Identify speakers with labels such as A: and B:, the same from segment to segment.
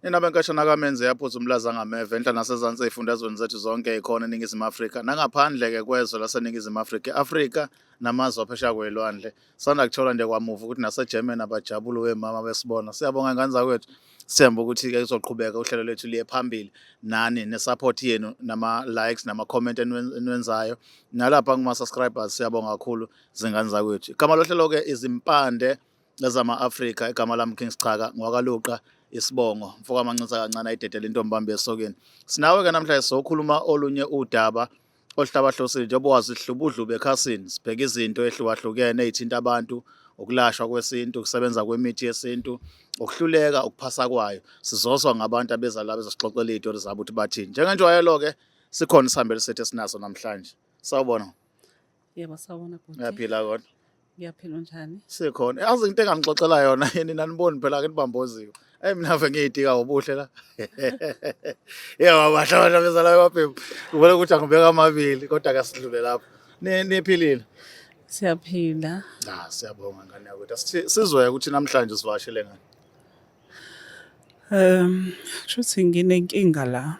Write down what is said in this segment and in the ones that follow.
A: Nina benkashana kaMenzi yaphutha umlaza ngameva enhla nasezansi ey'fundazweni zethu zonke ey'khona eNingizimu Afrika nangaphandle-ke kwezwe laseNingizimu Afrika, i-Afrika namazwe aphesheya kwey'lwandle. Sanda kuthola nje kwamuva ukuthi naseGermany abajabule wemama besibona. Siyabonga ngane zakwethu. Sithemba ukuthi-ke kuzoqhubeka uhlelo lwethu liye phambili nani ne-support yenu nama-likes nama-comment eniwenzayo nalapha kuma-subscribers siyabonga kakhulu zingane zakwethu. Igama lohlelo-ke izimpande ezama-Afrika, igama lami King Schaka ngwakaLuqa isibongo mfoka mancinza kancane ayidedele intombi esokeni. Sinawe-ke namhlanje sokhuluma olunye udaba oluhlabahlosile njengoba wazi sihlubudlube ekhasini sibheka izinto ehlukahlukene ey'thinta abantu ukulashwa kwesintu ukusebenza kwemithi yesintu ukuhluleka ukuphasa kwayo sizozwa ngabantu abeza la bezosixoxela iy'tori zabo ukuthi bathini njengenjwayelo-ke sikhona isihambeli sethu esinaso namhlanje sawubona.
B: Yebo, sawubona bhuti.
A: Uyaphila kodwa?
B: Ngiyaphila, unjani?
A: Sikhona. Yazi into engangixoxela yona yini naniboni phela ke nibamboziwe. Ey mina ave ngiyidika ngobuhle la. Yebo bahle abantu abeza la emabhebhu. Ubona ukuthi angibeka amabili kodwa kasidlule lapho. Niphilile?
B: Siyaphila.
A: Ah siyabonga ngane yakwethu. Sizwe ukuthi namhlanje usivakashele ngani.
B: Kushuthi nginenkinga la.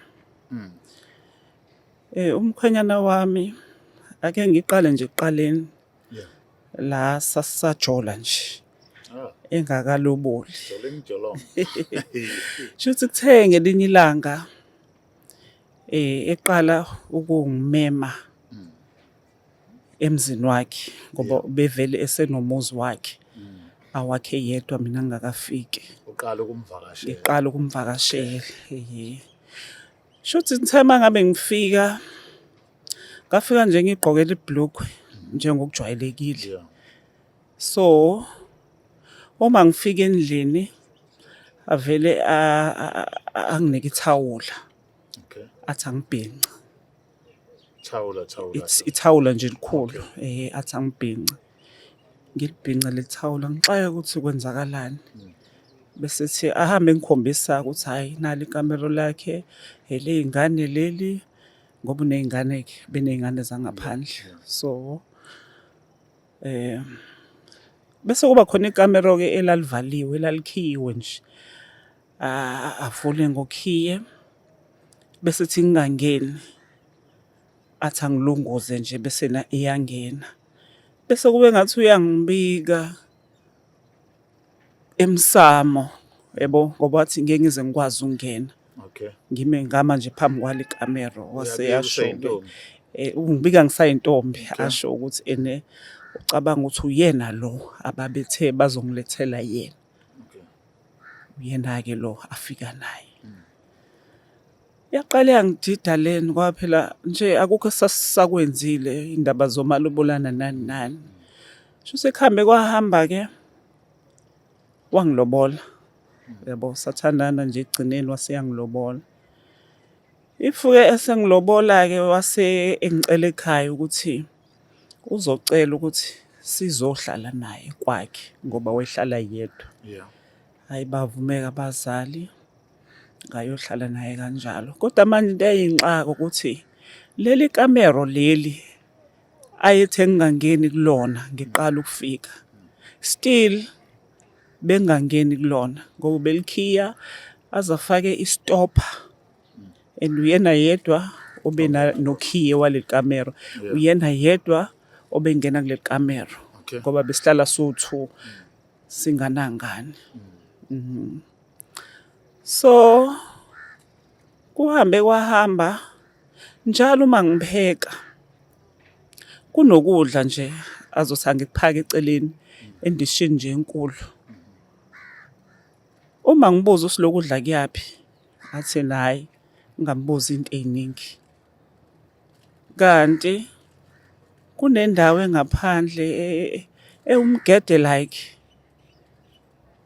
B: Umkhwenyana wami ake ngiqale nje ekuqaleni la sasisajola nje engakaloboli.
A: Joleng jolong.
B: Shuthi kuthe ngelinye ilanga eqala ukungimema emzini wakhe ngoba bevele esenomuzi wakhe awakhe yedwa mina ngingakafiki.
A: Uqala ukumvakashela.
B: Ngiqala ukumvakashela. Ehhe. Shuthi ngithe uma ngabe ngifika ngafika nje ngigqokela ibhlukwe njengokujwayelekile. So uma ngifika endlini avele anginike ithawula. Athi angibhince.
A: Thawula thawula.
B: Ithawula nje elikhulu athi angibhince. Ngilibhince leli thawula ngixake ukuthi kwenzakalani. Bese ethi ahambe engikhombisa ukuthi hhayi nali ikamero lakhe, eley'ngane leli ngoba uney'ngane-ke beney'ngane zangaphandle. So bese kuba khona ikamero-ke elalivaliwe elalikhiyiwe nje. Avule ngokhiye bese ethi ngingangeni. Athi angilunguze nje bese na iyangena. Bese kube ngathi uyangibika emsamo yabo ngoba wathi ngeke ngize ngikwazi ukungena. Ngime ngama nje phambi kwale kamero wase
A: Uyabika
B: yasho-ke
A: useyintombi.
B: Ungibika ngisayintombi asho ukuthi ene ucabanga ukuthi uyena lo ababethe bazongilethela yena. Uyena-ke lo afika naye. Yaqale yangidida leni ngoba phela nje akukho esasisakwenzile indaba zomalobolana nani nani. Shuthi ekuhambe kwahamba-ke wangilobola. Yabo sathandana nje ekugcineni wase eyangilobola. If-ke esengilobola-ke wase engicela ekhaya ukuthi uzocela ukuthi sizohlala naye kwakhe ngoba wayehlala yedwa. Hhayi bavumeka abazali ngayohlala naye kanjalo. Kodwa manje into eyayingixaka ukuthi leli kamero leli ayethe ngingangeni kulona ngiqala ukufika, still bengingangeni kulona ngoba ubelikhiya aze afake isitopha and uyena yedwa obe nokhiye waleli kamero, uyena yedwa obengena kuleli kamero ngoba besihlala sowu-two singanangane. So kuhambe kwahamba njalo uma ngipheka kunokudla nje azothi angikuphake eceleni endishini nje enkulu. Uma ngibuza ukuthi lokudla kuyaphi athi yena hhayi ngingambuzi into ey'ningi. Kanti kunendawo engaphandle ewumgede like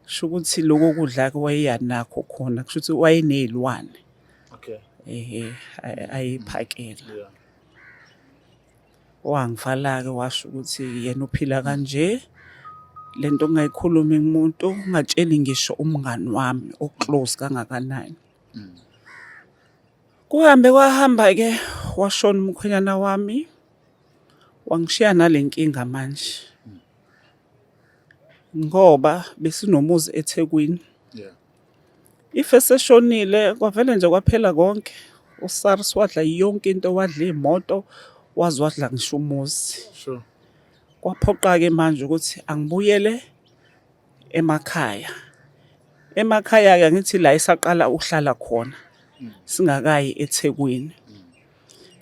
B: kusho ukuthi lokho kudla-ke wayeya nakho khona kusho ukuthi wayeney'lwane ehhe ayeyiphakela. Wangivala-ke washo ukuthi yena uphila kanje, le nto ungayikhulumi kumuntu, ungatsheli ngisho umngani wami o-close kangakanani. Kuhambe kwahamba-ke washona umkhwenyana wami, wangishiya nale nkinga manje. Ngoba besinomuzi eThekwini. If eseshonile kwavele nje kwaphela konke. USARS wadla yonke into, wadla iy'moto, waze wadla ngisho umuzi.
A: Sure.
B: Kwaphoqa-ke manje ukuthi angibuyele emakhaya. Emakhaya-ke angithi la esaqala ukuhlala khona singakayi eThekwini.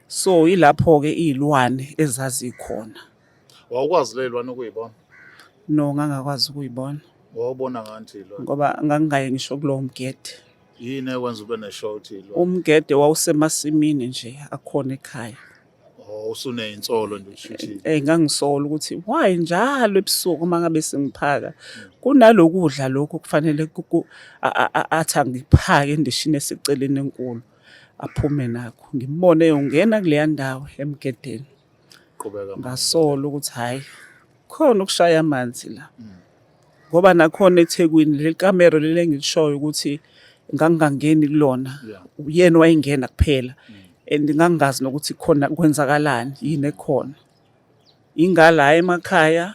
B: So yilapho-ke iy'lwane ezazikhona.
A: Wawukwazi le lwane ukuyibona?
B: No, ngangakwazi ukuyibona.
A: Wawubona ngathi ilwane?
B: Ngoba ngangingayi ngisho kulowo mgede.
A: Yini ekwenza ube nesho ukuthi ilwane?
B: Umgede wawusemasimini nje akhona ekhaya.
A: Oh, usuneyinsolo nje ushuthi.
B: Eh ngangisola ukuthi why njalo ebusuku uma ngabe sengiphaka kunalokudla lokhu kufanele athi angiphake endishini eseceleni enkulu aphume nakho ngimbone eyongena kuleya ndawo emgedeni.
A: Qhubeka.
B: Ngasola ukuthi hhayi khona ukushaya amanzi la. Ngoba nakhona eThekwini leli kamero leli engilishoyo ukuthi ngangingangeni kulona uyena wayengena kuphela and ngangingazi nokuthi khona kwenzakalani yini ekhona. Ingala emakhaya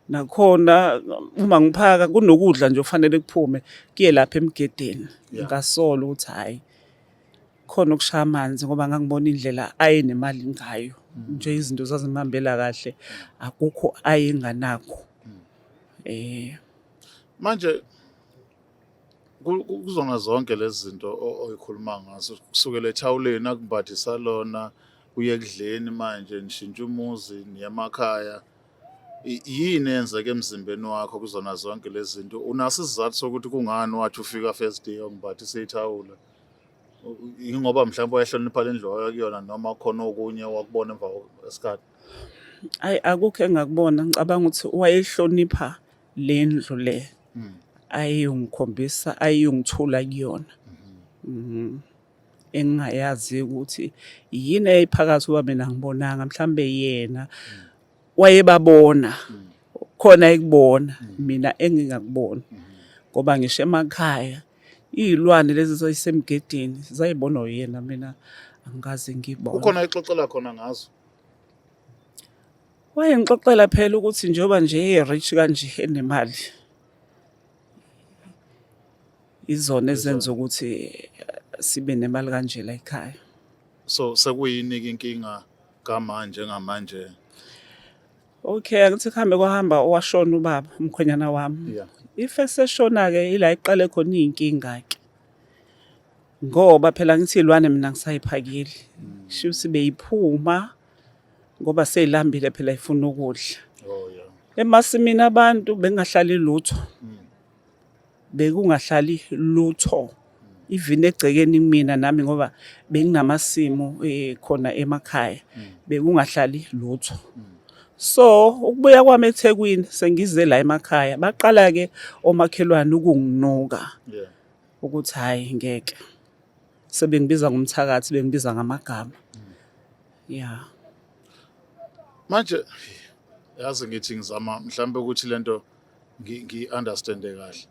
B: nakhona uma ngiphaka kunokudla nje okufanele kuphume kuye lapha emgedeni. Ngasola ukuthi hhayi khona okushaya amanzi ngoba ngangibona indlela ayenemali ngayo nje izinto zazimhambela kahle akukho ayenganakho eh
A: Manje kuzona zonke lezi zinto oyikhuluma ngazo kusukela ethawuleni akumbathisa lona uye ekudleni manje nishintsha umuzi niya emakhaya yini eyenzeka emzimbeni wakho kuzona zonke lezi zinto unaso isizathu sokuthi kungani wathi ufika first day okumbathisa ithawula Yingoba mhlawumbe wayehlonipha le ndlu akuyona noma khona okunye wakubona emva kwesikhathi?
B: Ayi akukho engakubona ngicabanga ukuthi wayehlonipha le ndlu le ayeyongikhombisa ayeyongithula kuyona. Mhm. Engingayazi ukuthi yini eyayiphakathi kuba mina angibonanga mhlambe yena wayebabona khona ekubona mina engingakuboni ngoba ngisho emakhaya iy'lwane lezi zayisemgedeni zayibonwa uyena mina angikaze ngibone.
A: Kukhona ayixoxela khona ngazo?
B: Wayengixoxela phela ukuthi njengoba nje e-rich kanje enemali izona ezenza ukuthi sibe nemali kanje la ekhaya.
A: So sekuyini-ke inkinga kamanje ngamanje?
B: Okay, angithi kuhambe kwahamba owashona ubaba, umkhwenyana wami.
A: Yeah.
B: If eseshona-ke ila iqale khona iy'nkinga-ke. Ngoba phela ngithi iy'lwane mina ngisayiphakeli. Shuthi beyiphuma ngoba seyilambile phela ifuna ukudla.
A: Oh yeah.
B: Emasimini abantu bengahlali lutho. Bekungahlali lutho. Even egcekeni kumina nami ngoba benginamasimu khona emakhaya. Bekungahlali lutho. So ukubuya kwami eThekwini sengize la emakhaya baqala ke omakhelwane ukunginuka ukuthi hayi ngeke. Sebengibiza ngomthakathi bengibiza ngamagama. Yeah.
A: Manje yazi ngithi ngizama mhlambe ukuthi lento ngi-understande kahle.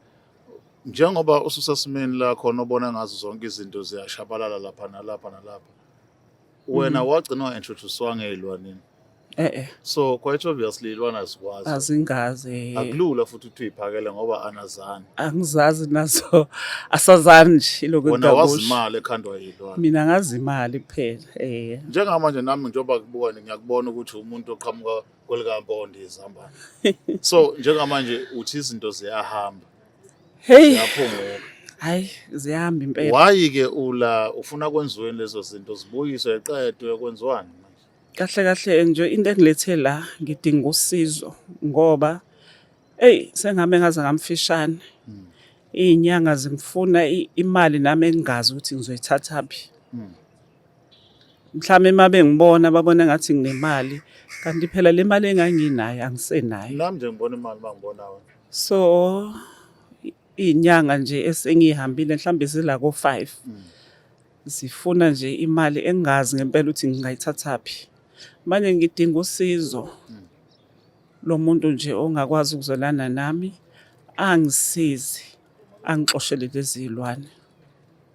A: Njengoba ususesimeni la khona obona ngazo zonke izinto ziyashabalala lapha nalapha nalapha. Wena wagcina wa-introduce-wa ngey'lwaneni.
B: Eh eh.
A: So quite obviously iy'lwane azikwazi.
B: Azingazi.
A: Akulula futhi ukuthi uy'phakele ngoba anazani.
B: Angizazi nazo asazani nje ilokhu
A: Wena wazi
B: engingakusho.
A: imali ekhandwa yiy'lwane.
B: Mina ngazi imali kuphela eh.
A: Njengamanje nami njengoba kubuka nje ngiyakubona ukuthi umuntu oqhamuka kwelikampondo izambane. So njengamanje uthi izinto ziyahamba.
B: Hey,
A: Ziyaphunguka.
B: hayi ziyahamba impela.
A: Why ke ula ufuna kwenziweni lezo zinto zibuyiswe eqedwe kwenziwani manje?
B: Kahle kahle nje into engilethe la ngidinga usizo ngoba eyi sengihame ngaze ngamfishane. Iy'nyanga zingifuna imali nami engingazi ukuthi ngizoyithathaphi. Mhlawumbe uma bengibona babona ngathi nginemali kanti phela le mali enganginayo angisenayo.
A: Nami nje ngibona imali uma ngibona wena.
B: So iy'nyanga nje esengiyihambile mhlawumbe zila ko-five zifuna nje imali engingazi ngempela ukuthi ngingayithathaphi. Manje ngidinga usizo lomuntu nje ongakwazi ukuzwelana nami angisize angixoshele lezi zilwane.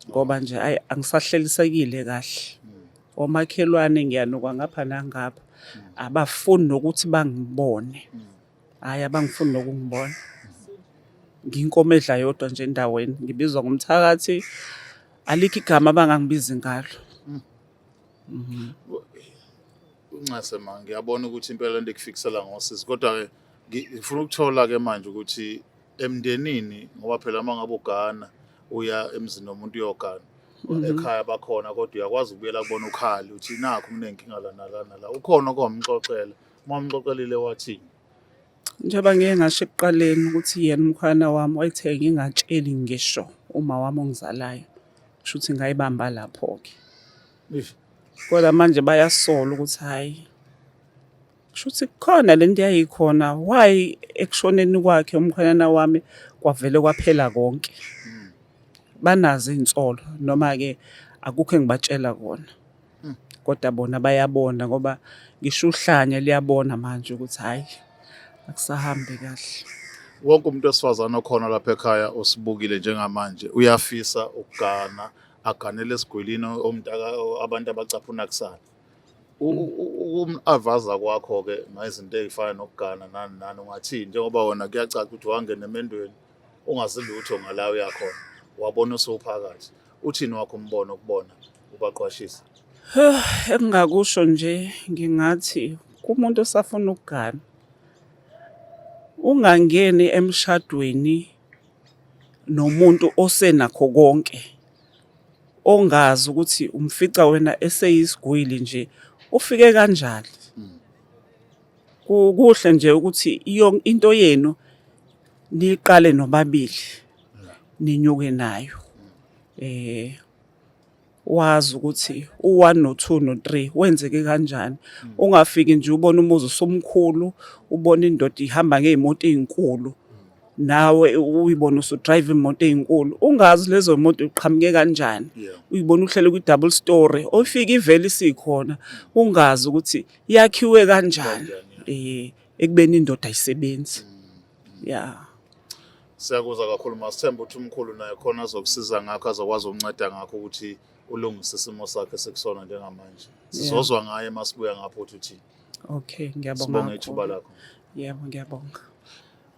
B: Ngoba nje ayi angisahlelisekile kahle. Omakhelwane ngiyanukwa ngapha nangapha abafuni nokuthi bangibone. Hhayi abangifuni nokungibona. Nginkomo edla yodwa nje endaweni, ngibizwa ngomthakathi, alikho igama abangangibizi ngalo.
A: Unxese ma, ngiyabona ukuthi impela lento ikufikisela ngosizi kodwa-ke ngifuna ukuthola-ke manje ukuthi emndenini ngoba phela uma ngabe ugana uya emzini womuntu uyogana ekhaya bakhona kodwa uyakwazi ukubuyela kubona ukhali uthi nakhu kunenkinga la nala nala ukhona okwamxoxela uma umxoxelile wathini?
B: Njengoba ngike ngasho ekuqaleni ukuthi yena umkhwanyana wami wayethe ngingatsheli ngisho uma wami ongizalayo, kusho ukuthi ngayibamba lapho-ke. Kodwa manje bayasola ukuthi hhayi, kusho ukuthi kukhona le nto yayikhona, why ekushoneni kwakhe umkhwenyana wami kwavele kwaphela konke. Banazo iy'nsolo noma-ke akukho engibatshela kona. Kodwa bona bayabona ngoba ngisho uhlanya liyabona manje ukuthi hhayi akusahambi kahle.
A: Wonke umuntu wesifazane okhona lapha ekhaya osibukile njengamanje uyafisa ukugana aganele esigwilini omntaka abantu abacaphuna kusana. Ukum-avaza kwakho-ke ngezinto ey'fana nokugana nani nani ungathini njengoba wena kuyacaca ukuthi wangena emendweni ungazi lutho ngala uyakhona wabona usuphakathi. Uthini wakho umbono kubona ubaqwashisa?
B: Engingakusho nje ngingathi kumuntu osafuna ukugana ungangeni emshadweni nomuntu osenakho konke ongazi ukuthi umfica wena eseyisigwili nje ufike kanjani. Kuhle nje ukuthi into yenu niyiqale nobabili ninyuke nayo. Wazi ukuthi u-one no-two no-three wenzeke kanjani. Ungafiki nje ubone umuzi usumkhulu, ubone indoda ihamba ngey'moto ey'nkulu, nawe uyibone usudrayiva iy'moto ey'nkulu, ungazi lezo moto uqhamuke kanjani. Uyibone uhleli kwi-double story, ofika ivele isikhona, ungazi ukuthi yakhiwe kanjani. Ekubeni indoda ayisebenzi. Yeah.
A: Siyakuzwa kakhulu masithemba ukuthi umkhulu naye khona azokusiza ngakho azokwazi ukunceda ngakho ukuthi ulungise isimo sakhe sekusona njengamanje. Sizozwa ngaye masibuya ngapho ukuthi uthini.
B: Okay, ngiyabonga.
A: Sibonge ithuba lakho.
B: Yebo, ngiyabonga.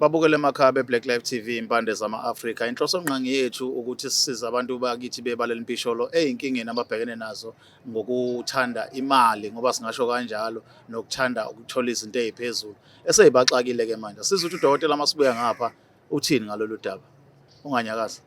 A: Babukele emakhaya be-Black Life TV impande zama-Afrika. Inhlosongqangi yethu ukuthi sisize abantu bakithi bebala elimpisholo ey'nkingeni ababhekene nazo ngokuthanda imali ngoba singasho kanjalo nokuthanda ukuthola izinto ey'phezulu eseyibaxakile ke manje. Sizwe ukuthi udokotela masibuya ngapha uthini ngalolu daba. Unganyakazi.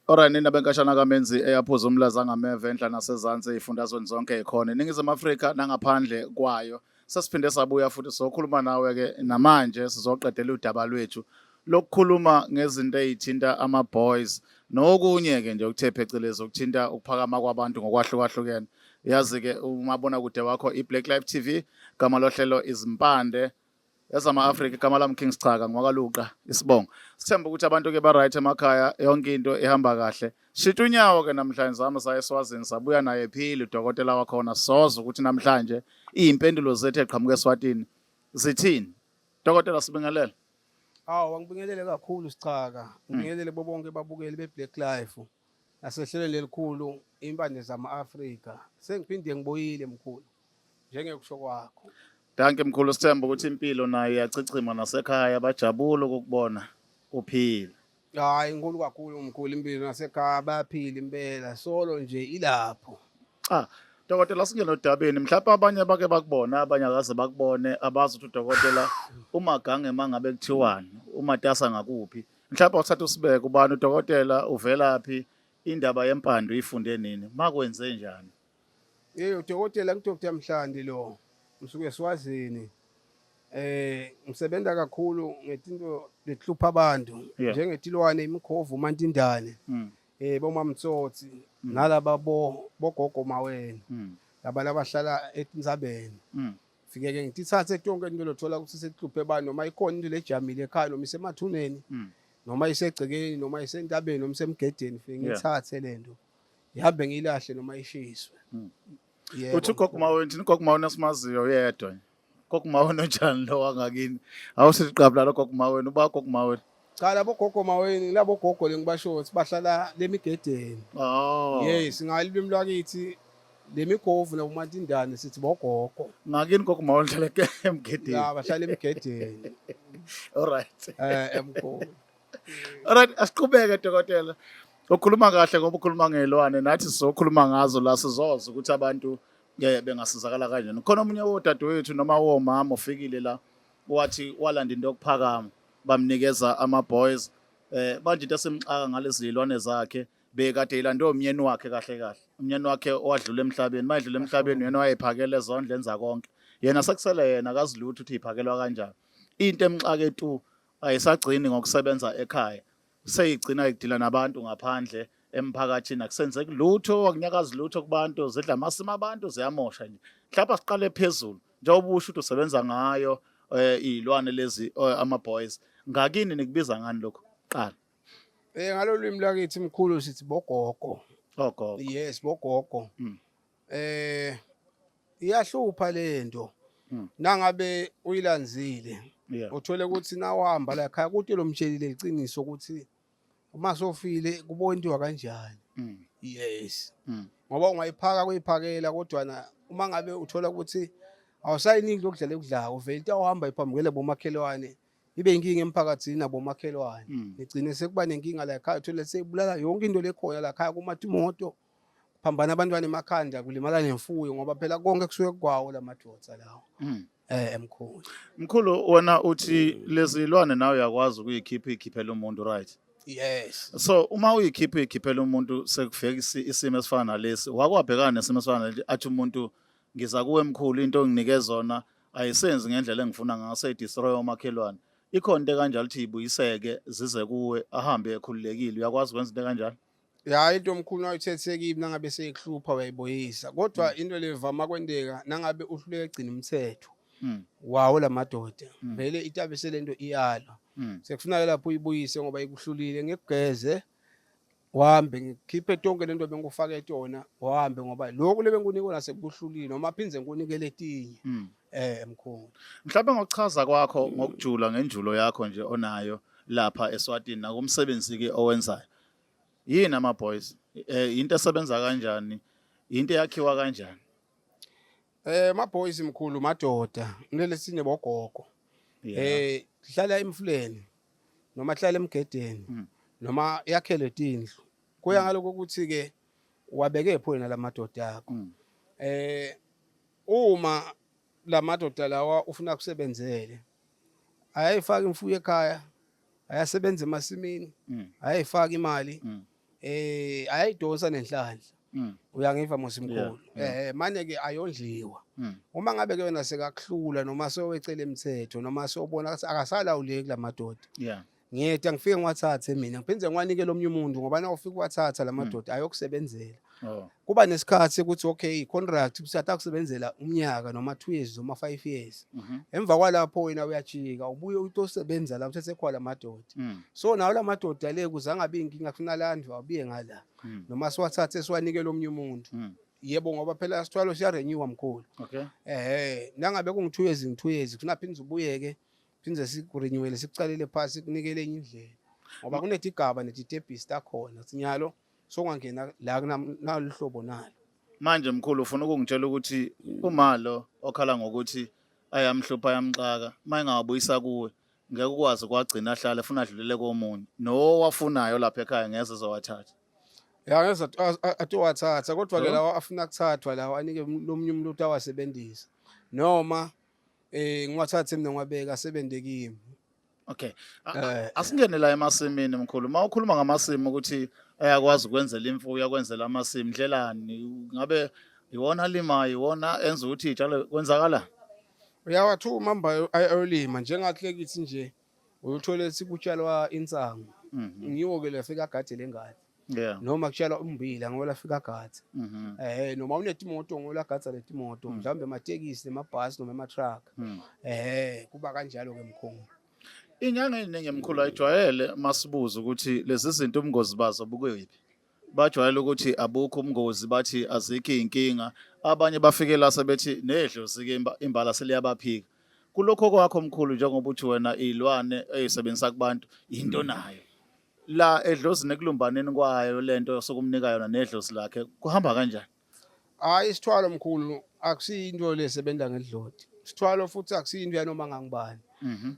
A: Alright nina benkashana kaMenzi eyaphuza umlaza ngameva enhla nasezansi ey'fundazweni zonke ey'khona eNingizimu Afrika nangaphandle kwayo. Sesiphinde sabuya futhi sizokhuluma nawe-ke namanje sizoqedela udaba lwethu lokukhuluma ngezinto ey'thinta ama-boys nokunye-ke nje okuthe phecelezi okuthinta ukuphakama kwabantu ngokwahlukahlukene. Yazi-ke umabonakude wakho i-Black Life TV, gama lohlelo izimpande Ezama-Afrika igama lami King Schaka ngwakaLuqa isibongo. Sithemba ukuthi abantu ke ba right emakhaya yonke into ihamba kahle. Shintsha unyawo ke namhlanje zama saya eSwazini sabuya naye ephila udokotela wakhona soza ukuthi namhlanje izimpendulo zethu eqhamuka eSwatini zithini. Dokotela sibingelele.
C: Hawu angibingelele kakhulu Sichaka. Ngibingelele bo bonke babukeli be-Black Life nasehlelweni lelikhulu impande zama-Afrika. Sengiphinde ngibuyile mkhulu. Njengekusho kwakho.
A: Dankie mkhulu sithemba ukuthi impilo nayo iyachichima nasekhaya bajabule ukukubona uphila.
C: Hayi inkulu kakhulu mkhulu impilo nasekhaya bayaphila impela solo nje ilapho.
A: Cha dokotela singene odabeni mhlawumbe abanye bake bakubona abanye akaze bakubone abazi ukuthi udokotela umagange mangabe kuthiwani umatasa ngakuphi mhlawumbe awuthatha usibeke ubani udokotela uvelaphi indaba yempande uyifunde nini makwenze njani.
C: Hey udokotela ngu Dr Mhlandi lo ngisuke eSwazini. Ngisebenza kakhulu ngetinto letihlupha abantu njengetilwane imikhovu umantindane. Bomamtsotsi nalaba bo bogogo maweni. Laba labahlala etintsabeni. Fike ke ngitithathe tonke into lothola ukuthi sekuhluphe abantu noma ikhona into lejamile ekhaya noma isemathuneni noma isegcekeni noma isentabeni noma isemgedeni fike ngithathe lento. Ihambe ngiyilahle noma ishiswe.
A: Yebo. Uthi ugogo Maweni, thina ugogo Maweni esimaziyo yedwa nje. Gogo Maweni onjani lo wangakini? Awusithi qabula lo gogo Maweni, uba gogo Maweni.
C: Cha labo gogo Maweni, labo gogo lengibasho ukuthi bahlala lemigedeni.
A: Oh.
C: Yes, ngalulwimi lwakithi Lemigovu nabomantindane sithi bogogo.
A: Ngakini gogo mawondlela ke emgedeni.
C: Ya bahlala emgedeni.
A: All right.
C: Emkhulu.
A: Alright, asiqhubeke dokotela. Ukhuluma kahle ngoba ukhuluma ngelwane nathi sizokhuluma ngazo la sizoza ukuthi abantu bengasizakala kanjani. Khona omunye wodadewethu noma womama ofikile la wathi walanda into yokuphakama bamnikeza ama boys manje into esimxaka ngalezi zilwane zakhe bekade ilandwe umyeni wakhe kahle kahle. Umyeni wakhe owadlula emhlabeni, mayedlula emhlabeni uyena wayephakele zondle enza konke. Yena sekusele yena akazi lutho ukuthi iphakelwa kanjani. Into emxake tu ayisagcini ngokusebenza ekhaya seyigcina idila nabantu ngaphandle emphakathini akusenzeki lutho akunyakazi lutho kubantu zidla amasimi abantu ziyamosha nje mhlawumbe asiqale phezulu njengoba usho ukuthi usebenza ngayo iy'lwane lezi ama-boys ngakini nikubiza ngani lokhu qala?
C: Ngalo lwimi lwakithi mkhulu sithi bogogo.
A: Ogogo.
C: Yes, bogogo. Iyahlupha lento. Nangabe uyilanzile uthole ukuthi nawuhamba la ekhaya kuthi lo mtshelile iqiniso ukuthi uma sofile kubontiwa kanjani. Yes. Ngoba ungayiphaka kuyiphakela kodwa na uma ngabe uthola ukuthi awusayiniki lokudla lekudlako vele into awuhamba iphambukele bomakhelwane ibe inkinga emphakathini nabomakhelwane. Nigcine sekuba nenkinga la ekhaya uthole seyibulala yonke into lekhona la ekhaya kumatimoto phambana abantwana emakhanda kulimala nemfuyo ngoba phela konke kusuke kwawo lamadoda lawo. Mkhulu.
A: Mkhulu wena uthi lezi lwane nawe uyakwazi ukuyikhipha ikhiphela umuntu, right?
C: Yes.
A: So uma uyikhipha ikhiphela umuntu sekufika isimo esifana nalesi, wakwabhekana nesimo esifana nalesi athi umuntu ngiza kuwe mkhulu into onginike zona ayisenzi ngendlela engifuna ngayo seyidestroy omakhelwane. Ikhona into ekanjalo ukuthi ibuyiseke zize kuwe ahambe ekhululekile, uyakwazi ukwenza into ekanjalo?
C: Ya into omkhulu nawuyithethe kimi nangabe seyikuhlupha uyayibuyisa kodwa into levama kwenteka nangabe uhluleke egcina umthetho wawo lamadoda vele itabe selento iyalwa sekufuneka lapho uyibuyise ngoba ikuhlulile ngikugeze uhambe ngikhiphe tonke lento bengikufake tona uhambe ngoba lokhu lebenkunika kona sekuhlulile noma phindze ngikunikele etinye mkhulu.
A: Mhlawumbe ngokuchaza kwakho ngokujula ngenjulo yakho nje onayo lapha eSwatini nakumsebenzi ke owenzayo. Yini ama boys? Into esebenza kanjani? Into eyakhiwa kanjani?
C: Ma boys mkhulu madoda kulele sine bogogo. Hlala emfuleni noma hlala emgedeni noma yakhele tindlu. Kuya ngaloko ukuthi ke wabeke phi wena lamadoda akho. Uma lamadoda lawa ufuna kusebenzele ayayifaka imfuyo ekhaya, ayasebenza emasimini, ayayifaka imali, ayayidonsa nenhlanhla. Uyangiva Mosimkhulu. Manje ke ayondliwa. Uma ngabe ke wena sekakuhlula noma sewecela imithetho noma sewubona ukuthi akasalawuleki lamadoda. Ngiyeda ngifike ngiwathathe mina ngiphinde ngiwanike lomnye umuntu ngoba na ufika uwathatha lamadoda ayokusebenzela. Kuba nesikhathi ukuthi okay contract ukuthi atakusebenzela umnyaka noma 2 years noma 5 years. Emva kwalapho wena uyajika ubuye utosebenza la uthethe khona lamadoda. So nawo lamadoda le kuze angabi inkinga kufuna landwa abuye ngala. Noma siwathathe siwanike lomnye umuntu. Yebo ngoba phela sithwalo siya renewa mkhulu. Nangabe kungu 2 years ngi 2 years kufuna phinde ubuyeke phinde sikurenewele sikucalele phasi sikunikele enye indlela. Ngoba kunetigaba netitebhisi takhona sinyalo songangena la naluhlobo nalo.
A: Manje mkhulu ufuna ukungitshela ukuthi uma lo okhala ngokuthi ayamhlupha ayamxaka mayengawabuyisa kuwe ngeke ukwazi kwagcina ahlale funa adlulele komunye nowafunayo lapha ekhaya ngeze ezowathatha.
C: Ya ngeze atowathatha kodwa ke lawa afuna kuthathwa lawa anike lomunye umuntu ukuthi awasebenzise noma ngiwathathe mina ngiwabeka asebenze kimi.
A: Okay. Asingene la emasimini mkhulu. Uma ukhuluma ngamasimi ukuthi ayakwazi ukwenzela imfuyo, akwenzela amasimi, ndlelani ngabe iwona alimayo, iwona enza ukuthi iy'tshalo kwenzakala?
C: Uyawathuma mba ayolima njengathi kithi nje uyothole sikutshalwa insangu. Ngiwo ke lafika agade lengadi. Noma kutshalwa ummbila ngoba lafika agade. Noma unetimoto ngoba lagadza letimoto, mhlawumbe amatekisi nemabhasi noma ama-truck. Kuba kanjalo ke mkhulu.
A: Inyanga eziningi mkhulu ayijwayele masibuza ukuthi lezi zinto ubungozi bazo bukuyiphi. Bajwayele ukuthi abukho ubungozi bathi azikho izinkinga. Abanye bafike la sebethi nedlozi ke imbala seliyabaphika. Kulokho kwakho mkhulu njengoba uthi wena izilwane ezisebenzisa kubantu into nayo. La edlozini ekulumbaneni kwayo lento sokumnika yona nedlozi lakhe kuhamba kanjani?
C: Hayi, isithwalo mkhulu akusiyinto lesebenza ngedloti. Isithwalo futhi akusiyinto yanoma ngangibani.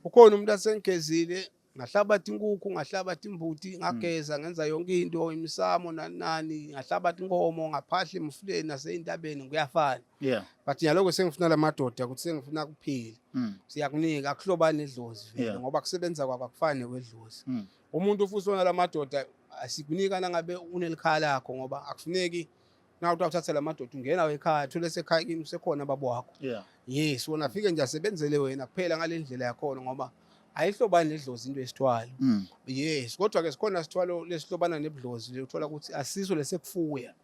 C: Ukhona umuntu asengigezile, ngahlabatha inkukhu, ngahlabatha imbuti, ngageza, ngenza yonke into, imisamo nani nani, ngahlabatha inkomo, ngaphahla emfuleni naseyintabeni, kuyafana. But nyaloko sengifuna la madoda ukuthi sengifuna kuphila. Siyakunika, akuhlobani nedlozi vele ngoba kusebenza kwakho akufani nekwedlozi. Umuntu futhi ona la madoda asikunika nangabe unelikhaya lakho, ngoba akufuneki na utawuthatha la madoda ungena ekhaya, thole sekhaya kimi sekhona baba wakho. Yes, wona afike nje asebenzele wena kuphela ngale ndlela yakhona, ngoba ayihlobani nedlozi into yesithwalo. Yes, kodwa ke sikhona sithwalo lesihlobana nebudlozi, uthola ukuthi asiso lesekufuya.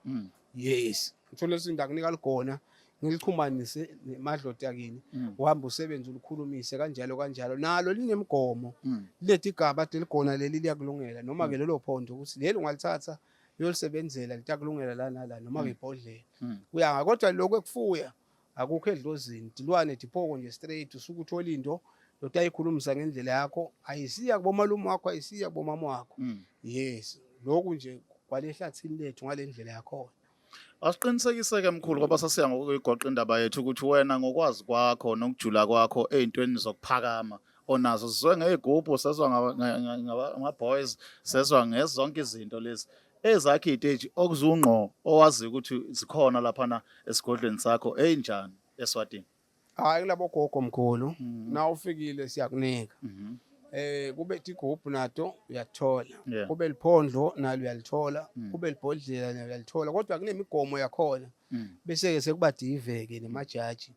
C: Yes, uthola ukuthi ndakunika ligona ngilichumanise nemadloti akini, uhambe usebenze ulikhulumise kanjalo kanjalo, nalo linemigomo, linethi igaba ade ligona leli liyakulungela, noma ke lelo phondo ukuthi leli ungalithatha uyolisebenzela litakulungela la nala, noma ke ibhodlela. Kuyanga, kodwa lokho ekufuya akukho edlozini, dilwane diphoko nje straight, usuke uthola into lotayikhulumisa ngendlela yakho, ayisiya kubomalume wakho, ayisiya kubomama wakho. Yes, lokhu nje kwalehlathini lethu ngale ndlela yakhona.
A: Asiqinisekise-ke mkhulu, ngoba sasiya ngokuyigoqa indaba yethu, ukuthi wena ngokwazi kwakho nokujula kwakho ey'ntweni zokuphakama onazo, sizwe ngey'gubhu, sezwa ngama-boys, sezwa ngezonke izinto lezi ezakho iy'teji okuzungqo owaziyo ukuthi zikhona laphana esigodlweni sakho ey'njani eSwatini.
C: Hayi, kulabo gogo mkhulu, na ufikile siyakunika. Kube igubhu nato uyathola, kube liphondlo nalo uyalithola, kube libhodlela nalo uyalithola, kodwa kunemigomo yakhona. Bese ke sekuba dive-ke nemajaji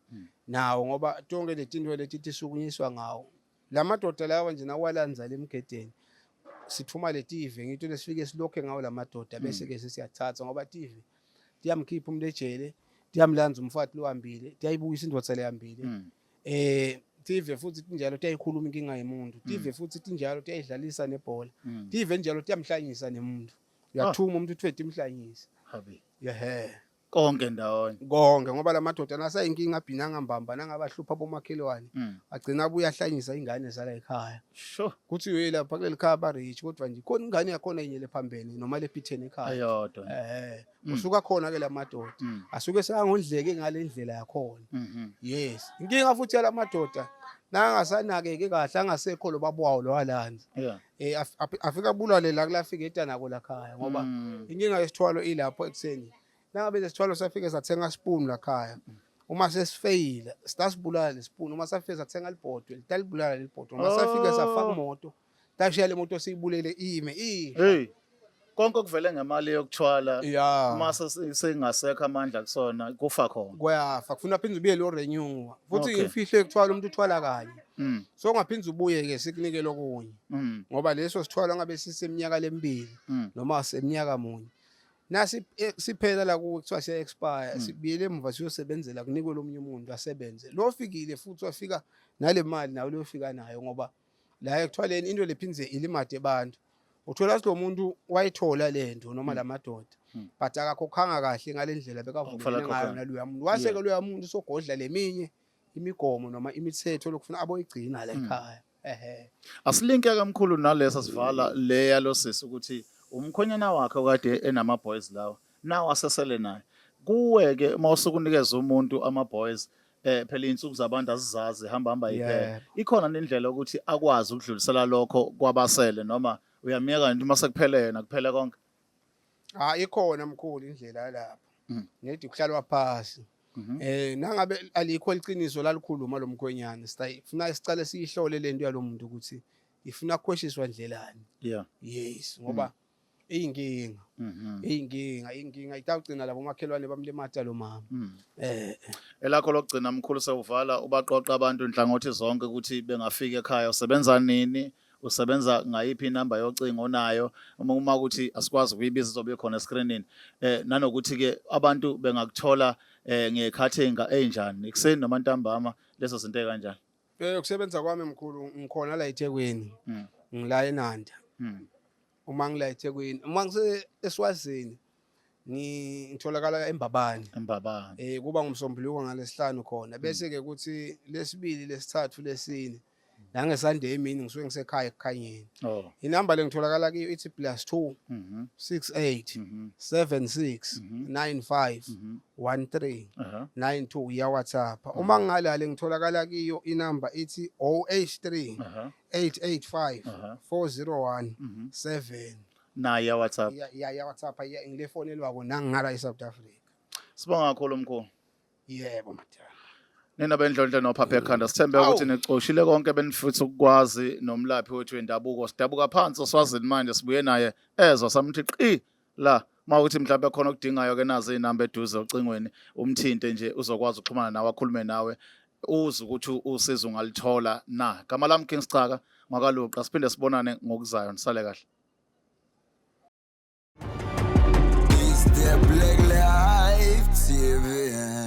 C: nawo, ngoba tonke letinto leti tisukunyiswa ngawo la madoda lawa nje nawalanza lemgedeni sithuma letive ngito lesifike silokhe ngawo la madoda, bese ke sesiyathatha, ngoba tive tiyamkhipha umuntu ejele, tiyamlanza umfati lohambile, tiyayibuyisa indoda lehambile. Tive futhi tinjalo tiyayikhuluma inkinga yemuntu, tive futhi tinjalo tiyayidlalisa nebhola, tive njalo tiyamhlanyisa nemuntu, uyathuma umuntu uthiwe timhlanyise.
A: Habi.
C: Yehe.
A: Konke ndawonye.
C: Konke, ngoba la madoda nasayinkinga abhinanga mbamba nangabahlupha abomakhelwane, agcina abuye ahlanyisa ingane zala ekhaya. Kuthi uye lapha kuleli khaya ba-rich, kodwa nje khona ingane yakhona inye lephambene noma lephithene ekhaya.
A: Eyodwa.
C: Usuka khona ke la madoda. Asuke sekangondleke ngale ndlela yakhona. Yes. Inkinga futhi yala madoda nangasanakeke kahle, angasekho lo baba wawo lo walanza. Afika bulale la kulafika etanako la khaya, ngoba inkinga yesithwalo ilapho ekuseni. Nangabe lesithwalo safike sathenga spoon la khaya, uma sesifeyila sitasibulala lespoon, uma safike sathenga libhodwe litalibulala lelibhodwe, uma safike safaka imoto tashiya le moto siyibulele ime i.
A: Hey. Konke okuvele ngemali yokuthwala uma sengasekho amandla kusona kufa khona.
C: Kuyafa, kufuna phinde ubuye lo renew. Futhi imfihlo ekuthwala umuntu uthwala kanye. So ungaphinde ubuye ke sikunike lokunye. Ngoba leso sithwalo ngabe siseminyaka lemibili noma seminyaka munye. Nasi siphela la kuwe kuthiwa siya expire, sibuyele emuva siyosebenzela kunikwe lomunye umuntu asebenze. Lo fikile futhi wafika nale mali nawe lofika nayo, ngoba la ekuthwaleni into lephinze ilimade abantu. Uthola ukuthi lo muntu wayithola lento noma lamadoda, but akakhokhanga kahle ngale ndlela bekavumelene ngayo naloya muntu. Wase-ke loya muntu sogodla leminye imigomo noma imithetho lokufuna aboyigcina la ekhaya. Ehhe.
A: Asilinke kamkhulu nalesa sivala le yalosisi ukuthi umkhwenyana wakhe okade enama boys lawa nawo asesele naye. Kuwe ke uma usukunikeza umuntu ama boys, phela insuku zabantu azizazi, hamba hamba iphela. Ikhona nendlela ukuthi akwazi ukudlulisela lokho kwabasele, noma uyamiyeka nje uma sekuphele yena kuphele konke?
C: Ha, ikhona mkhulu indlela yalapho. Nedi kuhlalwa phasi. Nangabe alikho iqiniso lalikhuluma lo mkhwenyana, sifuna sicale siyihlole lento yalomuntu ukuthi ifuna kukhweshiswa ndlelani. Yes, ngoba iyinkinga. Iyinkinga, iyinkinga itawugcina labo makhelwane bamlimata lo mama.
A: Elakho lokugcina mkhulu sewuvala, ubaqoqa abantu inhlangothi zonke ukuthi bengafika ekhaya, usebenza nini, usebenza ngayiphi inamba yocingo onayo, uma ukuthi asikwazi ukuyibiza izobe ikhona escreenini, nanokuthi ke abantu bengakuthola ngekhathi eyinjani, ekuseni noma ntambama, lezo zinto ekanjani?
C: Ukusebenza kwami mkhulu, ngikhona la eThekwini. Ngila eNanda. Uma ngila eThekwini, uma ngise eSwazini ngitholakala eMbabane.
A: Embabane.
C: Kuba ngumsombuluko ngalesihlanu khona. Bese ke kuthi lesibili, lesithathu, lesine Nange-Sunday emini ngisuke ngisekhaya ekukhanyeni.
A: Oh.
C: Inamba lengitholakala kiyo ithi +2 68 76 95 13 92, iya WhatsApp. Uma ngingalale ngitholakala kiyo inamba ithi 083 885 401 7.
A: Naye ya WhatsApp.
C: Iya WhatsApp, iya ngile phone elwako nangingala eSouth Africa.
A: Sibonga kakhulu, mkhulu.
C: Yebo, madala.
A: Nina bendlondlo nophapha ekhanda, sithembe
C: Awu.
A: ukuthi nicoshile konke benifisa ukukwazi nomlaphi wethu wendabuko. Sidabuka phansi oSwazini manje, sibuye naye ezwa samthi qi la. Mawukuthi mhlawumbe khona okudingayo ke, nazi inamba eduze ocingweni, umthinte nje, uzokwazi ukuxhumana nawe, akhulume nawe, uze ukuthi usizo ungalithola na. Gama lami King Sicaka ngwakaLuqa, siphinde sibonane ngokuzayo, nisale kahle.
D: It's the Black Life TV.